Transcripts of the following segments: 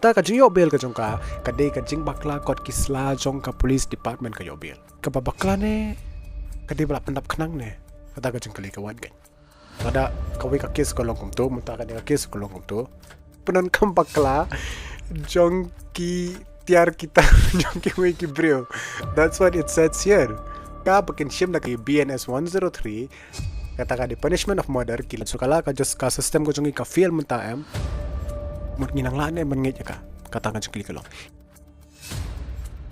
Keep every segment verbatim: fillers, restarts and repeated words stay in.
Ta ka jingïoh bail ka jong ka, ka dei ka jingbakla kot ki sla jong ka police department ka ïoh bail. Kaba bakla ne, ka dei ba la pyndap khnang ne, kata ka jingkylli ka wan kan. Lada kawei ka case ka long kumto, mynta kane ka case ka long kumto. Pyndonkam bakla jong ki tiar ki tar jong kiwei ki briew. That's what it says here. Ka ba kin shim da ka B N S one zero three, kata ka dei punishment of murder, ki la sukala ka just ka system ka jong ngi ka fail mynta em. Mut ngi nang lah ne ban ngeit ïa ka. Kata ka jingkylli ka long.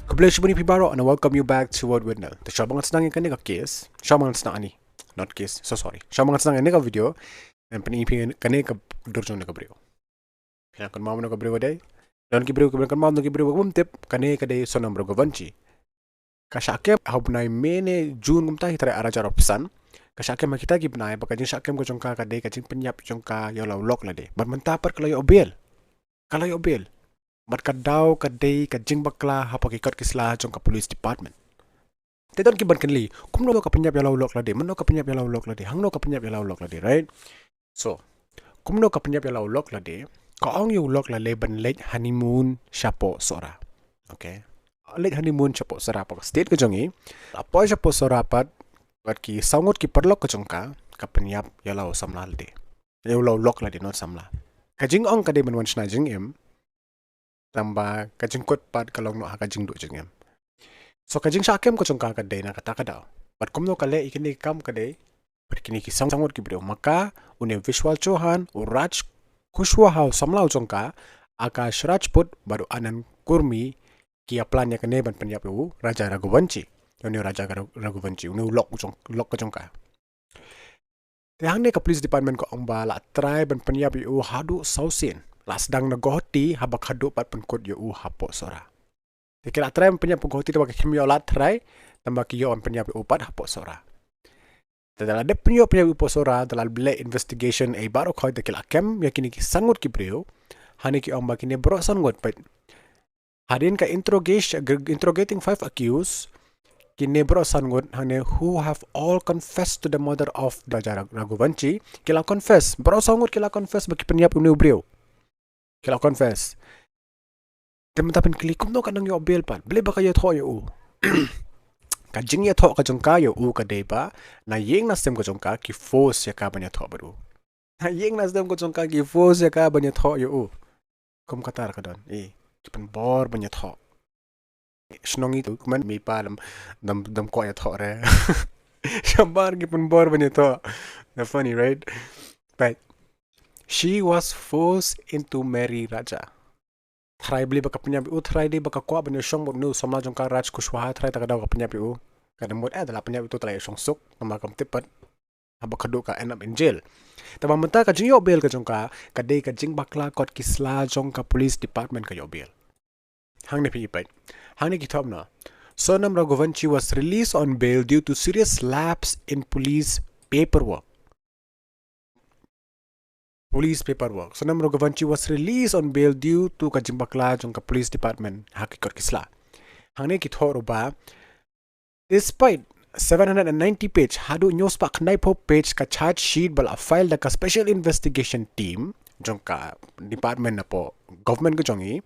Khublei shibun ïa phi baroh and I welcome you back to World Witness. Te shuwa ba ngan sdang ïa kane ka case, shuwa ba ngan sdang ani, not case, so sorry. Shuwa ba ngan sdang ïa kane ka video, ngan pyni ïa phi kane ka dur jong kane ka briew. Phi nang kynmaw mano ka briew ka dei? Don ki briew kiba nang kynmaw, don ki briew kiba bym tip, kane ka dei Sonam Raghuvanshi. Ka shah kem ha u bnai May ne June kumta hi trai ar hajar arphew san. Ka shah kem ha kita ki bnai ba ka jingshah kem ka jong ka ka dei ka jingpynïap jong ka ïa la u lok lade. Bad mynta pat ka la ïoh bail. Ka la ïoh bail. Bad ka daw ka dei ka jingbakla hapoh ki kot ki sla jong ka police department. Te don ki ban kylli, kumno ka pynïap ïa la u lok lade, mano ka pynïap ïa la u lok lade, hangno ka pynïap ïa la u lok lade, right? So, kumno ka pynïap ïa la u lok lade, ka ong ïa u lok lade ban leit honeymoon shapoh Sohra. Okay. Leit honeymoon shapoh Sohra, hapoh ka state ka jong ngi. La poi shapoh Sohra pat, bad ki saw ngut ki paralok ka jong ka, ka pynïap ïa la u samla lade. Ïa la u lok lade, not samla. Ka jingong ka dei ban wan shna jingim, tangba ka jingkut pat ka long noh ha ka jingduh jingim. So ka jingshah kem ka jong ka ka dei na kata ka daw. Bad kumno ka leh ïa kine ki kam ka dei, bad kine ki saw ngut ki briew, ma ka, une u Vishal Chauhan, u Raj Kushwaha u samla u jong ka, Akash Rajput, bad u Anand Kurmi, ki ïa plan ïa kane ban pynïap ïa u Raja Raghuvanshi. Une u Raja Raghu-, Raghuvanshi, une u lok u jong, lok ka jong ka. Te hangne ka police department ka ong ba la try ban pynïap ïa u haduh saw sien. La sdang na Guwahati haba khadduh pat pynkut ïa u hapoh Sohra. Te ki la try ban pynïap Guwahati, te ba ki khlem ïoh lad try, tangba ki ïoh ban pynïap ïa u pat hapoh Sohra. Te da la dep pynïap ïa u hapoh Sohra, da la leh investigation ei baroh khoit, da ki la kem ïa kine ki saw ngut ki briew. Hangne ki ong ba kine baroh saw ngut pat. Hadien ka interrogation, interrogating five accused, kine baroh saw ngut hangne who have all confessed to the murder of Raja Raghuvanshi, ki la confess, baroh saw ngut ki la confess ba ki pynïap une u briew. Ki la confess. Te mynta phin kylli kumno ka nang ïoh bail pat, balei ba ka ïathoh ïa u. Ka jingïathoh ka jong ka ïa u ka dei ba na ïing na sem ka jong ka ki force ïa ka ban ïathoh bad u. Na ïing na sem ka jong ka ki force ïa ka ban ïathoh ïa u. Kum kata ka don, eh, ki pynbor ban ïathoh. Shnong itu kumne, mei pa dam, dam, dam kwah ïathoh re. Shabar ki pynbor ban ïathoh. That's funny, right? But she was forced into marry Raja. Trai balei ba ka pynïap ïa u, trai dei ba ka kwah ban ïashong bad une u samla jong ka Raj Kushwaha, trai ta ka daw ka pynïap ïa u. Ka dang mut eh da la pynïap ïa u te la ïashong suk, namar kam tip pat. Haba khadduh ka end up in jail. Tangba mynta ka jingïoh bail ka jong ka, ka dei ka jingbakla kot ki sla jong ka police department ka ïoh bail. Hangne phi i peit. Hangne ki thoh na. Sonam Raghuvanshi was released on bail due to serious lapse in police paperwork. Police paperwork. Sonam Raghuvanshi was released on bail due to ka jingbakla jong ka police department ha ki kot ki sla. Hangne ki thoh ruh ba, despite seven hundred and ninety page, haduh hynñiew spah khyndaiphew page ka charge sheet ba la file da ka special investigation team jong ka department napoh government ka jong i,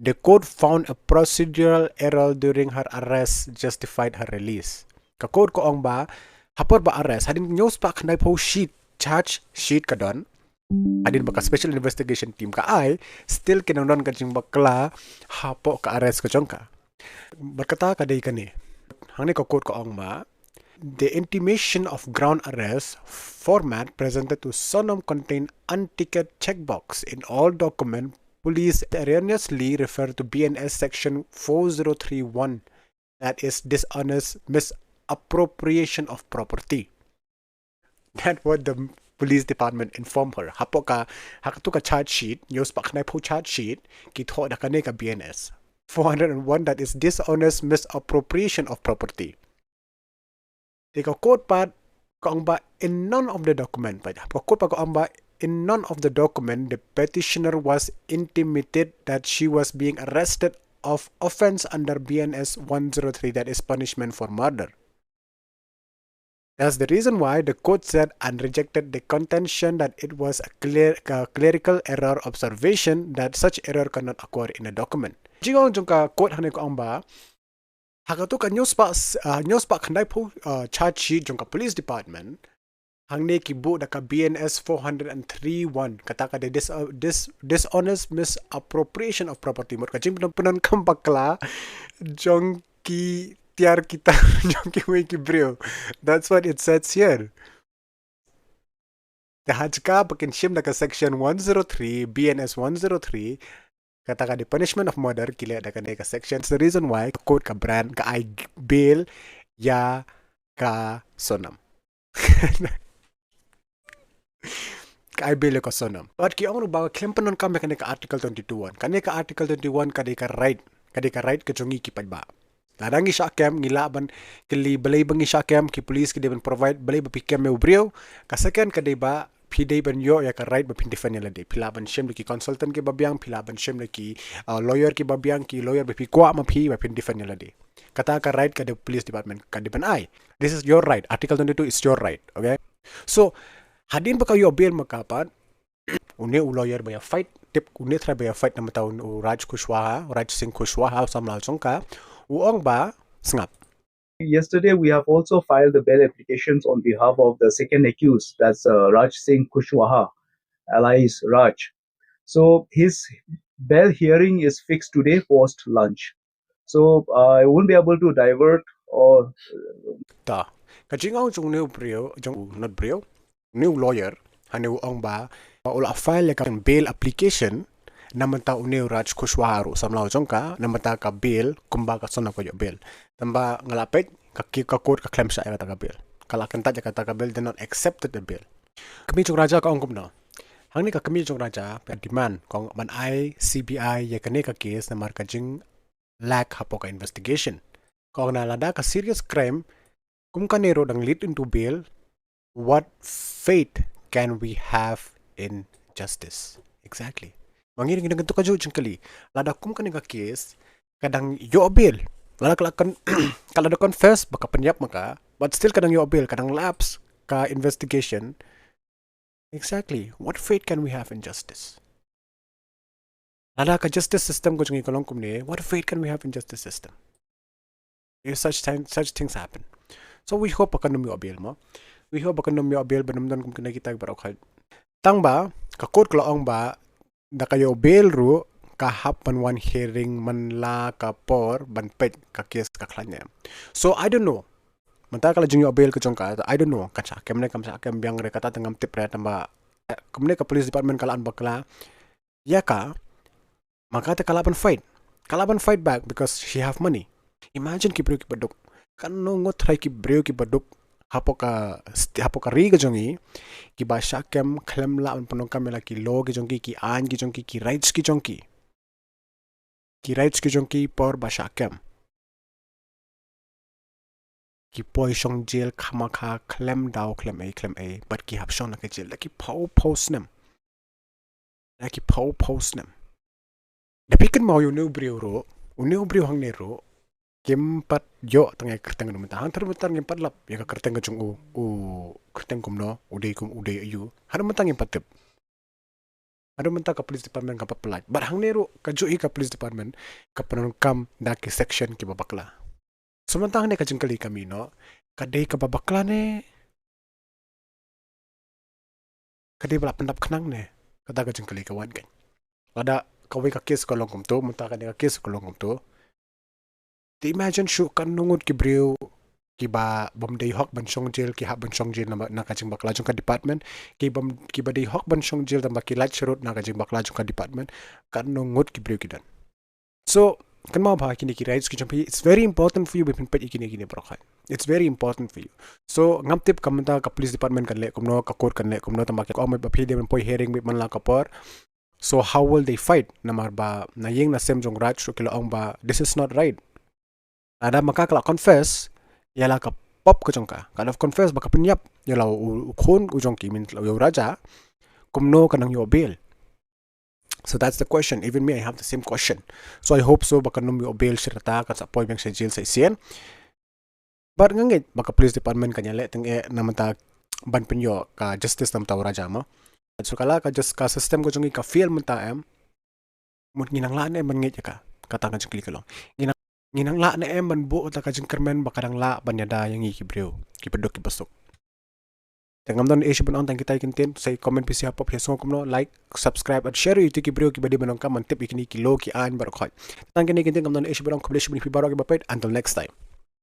the court found a procedural error during her arrest justified her release. Ka court ka ong ba ha por ba arrest, hadien hynñiew spah khyndaiphew sheet, charge sheet ka don, hadien ba ka special investigation team ka ai, still ka nang don ka jingbakla hapoh ka arrest ka jong ka. Bad kata ka dei kane. Hangne ka court ka ong ba, the intimation of ground arrest format presented to Sonam contained unticked checkbox in all document police erroneously referred to B N S section four zero three one, that is dishonest misappropriation of property. That what the police department informed her. Hapoh ka, ha katu ka charge sheet, hynñiew spah khyndaiphew charge sheet, ki thoh da kane ka B N S four hundred and one, that is dishonest misappropriation of property. Te ka court pat ka ong ba in none of the document, pat ka court pat ka ong ba in none of the document the petitioner was intimated that she was being arrested of offence under B N S one zero three, that is punishment for murder. That's the reason why the court said and rejected the contention that it was a clear, a clerical error observation, that such error cannot occur in a document. Jingong jong ka court hangne ka ong ba ha katu ka hynñiew spah, uh, hynñiew spah khyndai phew, uh, charge sheet jong ka police department, hangne ki buh da ka B N S four hundred and three one, kata ka dei dis-, uh, dis-, dishonest misappropriation of property. Mut ka jingpyndonkam bakla jong ki tiar ki tar jong kiwei ki briew. That's what it says here. Te ha jaka ba kin shim da ka section one zero three, B N S one zero three, kata ka dei punishment of murder, ki leh da kane ka section. It's the reason why ka court ka grant, ka ai bail ïa ka Sonam. Ka ai bail ïa ka Sonam. But ki ong ruh ba khlem pyndonkam ïa kane ka article twenty-two one. Kane ka article twenty-one ka dei ka right, ka dei ka right ka jong ngi ki paidbah. Lada ngi shah kem, ngi lah ban kylli balei ba ngi shah kem, ki police ki dei ban provide balei ba phi kem ïa u briew. Ka second ka dei ba phi dei ban ïoh ïa ka right ba phin defend ïa lade. Phi lah ban shim da ki consultant kiba biang, phi lah ban shim da ki, uh, lawyer kiba biang, ki lawyer ba phi kwah ma phi ba phin defend ïa lade. Kata ka right ka dei police department ka dei ban ai. This is your right. Article twenty-two is your right. Okay? So hadien ba ka ïoh bail ma ka pat, une u lawyer ba ïa fight, tip une u trai ba ïa fight namar ta u Raj Kushwaha, Raj Singh Kushwaha, u samla jong ka, u ong ba sngap. Yesterday, we have also filed the bail applications on behalf of the second accused, that's, uh, Raj Singh Kushwaha, alias Raj. So his bail hearing is fixed today post lunch. So, uh, I won't be able to divert or Ta. Ka jingong jong une u briew, jong u, not briew, une u lawyer, hangne u ong ba, ba u la file ïa ka bail application namar ta une u Raj Kushwaha ruh, samla jong ka, namar ta ka bail, kumba ka Sonam ka ïoh bail. Tangba nga la peit, ka ki, ka court ka khlem shah ïa kata ka bail. Ka la kyntait ïa kata ka bail, they not accepted the bail. Kmie jong Raja ka ong kumno? Hangne ka kmie jong Raja ka demand, ka ong ban ai C B I ïa kane ka case namar ka jing lack hapoh ka investigation. Ka ong na lada ka serious crime kum kane ruh dang lead into bail, what faith can we have in justice? Exactly. Ma ngi ngi dang kyntu kajuh jingkylli. Lada kum kane ka case ka dang ïoh bail, lada ka la con-, ka la da confess ba ka pynïap ma ka, but still ka dang ïoh bail, ka dang lapse ka investigation. Exactly. What faith can we have in justice? Lada ka justice system ka jong ngi ka long kumne, what faith can we have in justice system if such time, such things happen? So we hope ba kan ym ïoh bail mo. We hope ba kan ym ïoh bail, ba ym don kum kine kita baroh. Tangba ka court ka la ong ba da ka ïoh bail ruh ka hap ban wan hearing man la ka por ban peit ka case ka khlaiñ ne. So I don't know. Mynta ka la jingïoh bail ka jong ka, I don't know, kan shah kem ne kam shah kem biang re, kata te ngam tip re, tangba, eh, kumne ka police department ka la an bakla ïa ka, ma ka te ka lah ban fight. Ka lah ban fight back because she have money. Imagine ki briew kiba duk. Katno ngut trai ki briew kiba duk hapoh ka st-, hapoh ka ri ka jong ngi, kiba shah kem khlem lah ban pyndonkam ïa la ki law ki jong ki, ki aiñ ki jong ki, ki rights ki jong ki. Ki rights ki jong ki por ba shah kem. Ki poi shong jail khamakha khlem daw khlem ei khlem ei, bad ki hap shong na ka jail da ki phew phew snem. Da ki phew phew snem. Da phi kynmaw ïa une u briew ruh, une u briew hangne ruh, kim pat ïoh tang ïa ka kyrteng, haduh mynta, hangta haduh mynta ngim pat lap ïa ka kyrteng ka jong u, u kyrteng kumno, u dei kum, u dei aïu, haduh mynta ngim pat tip. Haduh mynta ka police department kam pat pyllait. Bad hangne ruh kajuh hi ka police department ka pyndonkam da ki section kiba bakla. So mynta hangne ka jingkylli ka mih noh, ka dei kaba bakla ne ka dei ba la pyndap khnang ne? Kata ka jingkylli ka wan kein. Lada kawei ka case ka long kumto, mynta kane ka case ka long kumto, te imagine shuh katno ngut ki briew kiba bym dei hok ban shong jail, ki hap ban shong jail na, na ka jingbakla jong ka department, ki bym, kiba dei hok ban shong jail tangba ki lait sharud na ka jingbakla jong ka department, katno ngut ki briew ki don. So kynmaw ba kine ki rights ki jong phi, it's very important for you ba phin peit ïa kine, kine baroh. It's very important for you. So ngam tip ka mynta ka police department kan leh kumno, ka court kan leh kumno, tangba ki ong ba phi dei ban poi hearing beit man la ka por. So how will they fight? Namar ba na ïing na sem jong Raj ruh ki la ong ba this is not right. Lada ma ka ka la confess ïa la ka pop ka jong ka, ka la confess ba ka pynïap ïa la u, u khun u jong ki, min ïa u Raja, kumno ka nang ïoh bail? So that's the question. Even me, I have the same question. So I hope so ba kan ym ïoh bail shi rta, kan sa poi biang sha jail sa shisien. Bad nga ngeit ba ka police department kan ïaleh teng eh na mynta ban pynïoh ka justice na mynta u Raja mo. So ka la ka just ka system ka jong ngi ka fail mynta em. Mut ngi nang lah ne em ban ngeit ïa ka. Kata ka jingkylli ka long. Ngi nang ngi nang lah ne em ban buh kata ka jingkyrmen ba ka dang lah ban ïada ïa ngi ki briew, ki baduk ki basuk. Te ngam don ei shuh ban ong tang kita ki ktien, sa comment phi sha pop, phi sngew kumno, like, subscribe and share ïa ki briew ki ba dei ban ong ka, ban tip ïa kine ki law ki aiñ baroh khoit. Tang kine ki ktien ngam don ei shuh ban ong, khublei shibun ïa phi baroh ki ba peit, until next time.